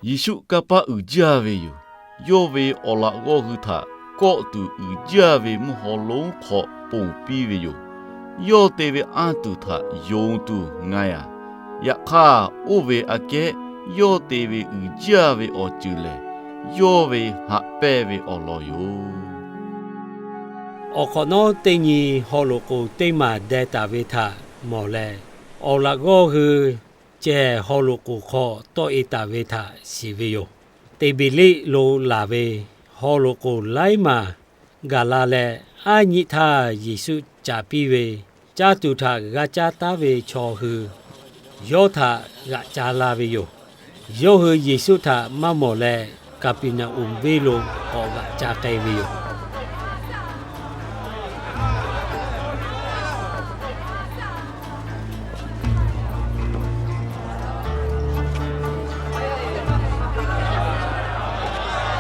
Yeˍsuˆ kanˇ paˆ uiˍ jaˇ ve yoˬ. Yawˇ ve awˬ laꞈ g'awˇ hui htaꞈ kawˆ tuˬ uiˍ jaˇ ve mvuhˇ haw lonˉ hk'aw ponˬ piˇ ve yoˬ. Yawˇ te ve anˇ tuˬ htaꞈ yonˍ tuˬ nga yaꞈ. Yaꞈ hk'aˇ, oˇ ve aꞈ kehˉ yawˇ te ve uiˍ jaˇ ve awˬ ceuˬ lehˬ, yawˇ ve haꞈ pehnˇ ve awˬ lawn yoˬ. Awˬ hk'awꞈ nawˉ teˇ nyi haw loꞈ k'oˍ teˇ maˬ deh taˍ ve htaꞈ mawˬ leh, awˬ laꞈ g'awˇ hui cehˬ haw loꞈ k'oˍ hk'aw tawˆ e taˍ ve htaꞈ shiˍ ve yoˬ. Tiˍbeˍriˆ lo laˬ ve haw loꞈ k'oˍ laiˉ maˬ gaˬ la leh, aˉ nyiˆ htaˇ Yeˍsuˆ caˍ piˇ ve caˇ tuˬ htaꞈ g'a caˇ taˉ ve chaw hui yawˇ htaꞈ g'aꞈ ca la ve yoˬ. Yawˇ hui Yeˍsuˆ htaꞈ maˇ mawˬ leh, Kaˍpeˍneˍonˍ venˇ lo k'awꞈ g'aꞈ ca k'ai ve yoˬ.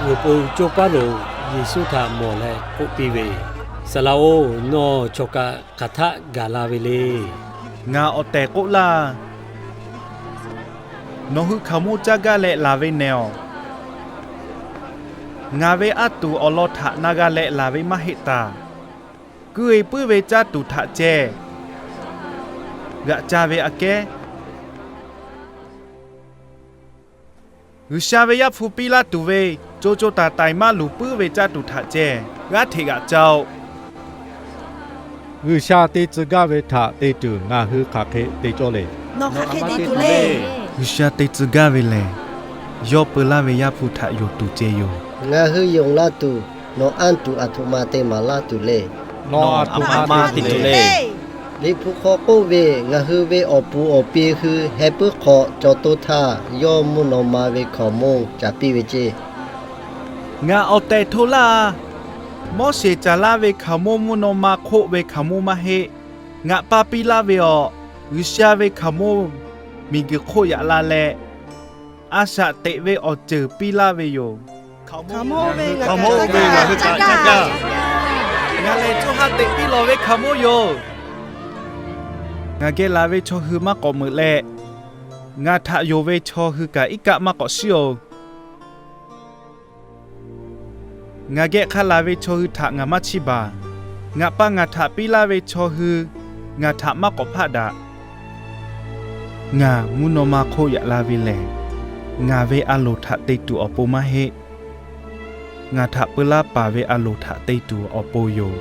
G'uiˬ po coˇ paˉ lo Yeˍsuˆ htaꞈ mawˬ leh k'oˆ piˇ ve, Saˍ laꞈ-oˬ, nawˬ chawˬ kaꞈ hk'aˬ htaˆ gaˬ la ve le. Ngaˬ awˬ tehˬ k'oˆ laˇ. Nawˬ hui hkaoˍmonˇ caˇ gaˇ leh laˬ ve nehˬ-oˬ, ngaˬ ve anˇ tuˬ awˬ lawn htaꞈ na g'a leh laˬ ve maˇ heˆ taˇ. Kuiˇ e puiˉ ve caˇ tuˬ htaꞈ ceh g'aꞈ ca ve aꞈ kehˉ, G'uiˬsha ve Yaˇ hpu piˇ laˇ tuˬ ve co co taiˍ taiˍ maˇ luˬ puiˉ ve caˇ tuˬ htaꞈ ceh g'aˇ hteꞈ g'aꞈ ca-oˆ. G'uiˬsha te tcuh gaˇ ve htaꞈ te tuˬ ngaˬ hui hk'aˬ hk'e te cawˇ le. G'uiˬsha te tcuh gaˇ ve lehˬ, yawˇ peu laˇ ve Yaˇ hpu htaꞈ yonˍ tuˬ ceh yoˬ. Ngaˬ hui yonˍ la tuˬ, nawˬ anˇ tuˬ aˬ htoꞈ ma te maˍ laˇ tuˬ le. Nawˬ aˬ htoꞈ ma te tuˬ le. Liꞈ hpu hk'aw k'oˆ ve, Ngaˬ hui ve awˬ puˍ awˬ pi hui heh puiˉ hk'aw cawˬ to htaˇ, yawˇ mvuhˇ naw ma ve hkaoˍmonˇ caˍ piˇ ve ceˇ. Ngaˬ awˬ tehˬ hto laˇ. Moˉseˍ caˍ laˇ ve hkaoˍmonˇ mvuhˇ naw ma hk'oˆ ve hkaoˍmonˇ maˇ heˆ. Ngaˬ pa piˇ laˇ ve awˬ, G'uiˬsha ve hkaoˍmonˇ miˬguiˬ hk'oˆ yaꞈ la leh, a shaꞈ teꞈ ve awˬ ceuˬ piˇ laˇ ve yoˬ. Ngaˬ lehˬ co ha teꞈ piˇ lawˬ ve hkaoˍmonˇ yoˬ. Ngaˬ geh laˬ ve chaw hui maˇ k'awꞈ meuꞈ leh, ngaˬ htaꞈ yonˍ ve chaw hui kaꞈ iˉ kaˆ maˇ k'awꞈ shiˉ-oˬ. Ngaˬ geh hk'a laˬ ve chaw hui htaꞈ ngaˬ maˇ chiˇ baˬ. Ngaˬ pa ngaˬ htaꞈ piˇ laˇ ve chaw hui ngaˬ htaꞈ maˇ k'awꞈ hpaˆ daꞈ. Ngaˬ mvuhˇ naw ma hk'oˆ yaꞈ la ve lehˬ, ngaˬ ve a loˍ htaꞈ te tuˬ awˬ pon maˇ heˆ. Ngaˬ htaꞈ peu laˇ paˍ ve a loˍ htaꞈ te tuˬ awˬ pon yoˬ.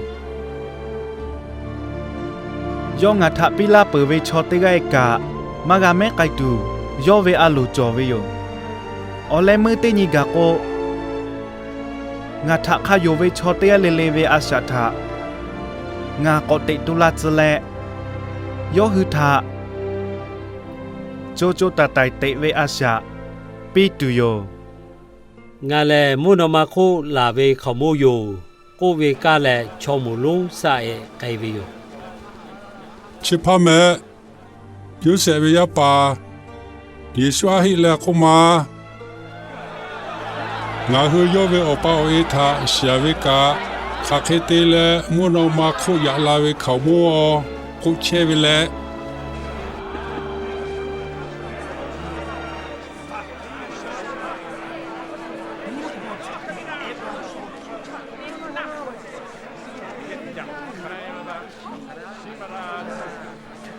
Yawˇ ngaˬ htaꞈ piˇ laˇ peuˬ ve chaw teˇ g'aˇ kaꞈ maˇ g'a mehˉ k'ai tuˬ, yawˇ ve a loˍ cawˬ ve yoˬ. Awˬ leh meuˇ teˇ nyi gaˬ k'o, ngaˬ htaꞈ hk'a yonˍ ve chaw teˇ g'aˇ le le ve a shaꞈ htaꞈ ngaˬ k'awꞈ teꞈ tu la tcuh leh, yawˇ hui htaꞈ co co taiˍ taiˍ teꞈ ve a shaꞈ piˇ tuˬ yoˬ. Ngaˬ lehˬ mvuhˇ naw ma hk'oˆ laˬ ve hkaoˍmonˇ yoˬ k'oˆ ve kaˇ leh, chaw moˍ lonˉ saˆ-e k'ai ve yoˬ. Chi hpaˇ meh, Yoˇsehꞈ ve yaˇ paˍ Yeˍsuˆ aˉ heˆ leh k'oˆ ma. Ngaˬ hui yawˇ ve awˬ pa awˬ e htaꞈ shiˍ ve kaꞈ, hk'aˬ hk'e te leh mvuhˇ naw ma hk'oˆ yaꞈ la ve hkaoˍmonˇ-oˬ k'oˆ chehˇ ve leh,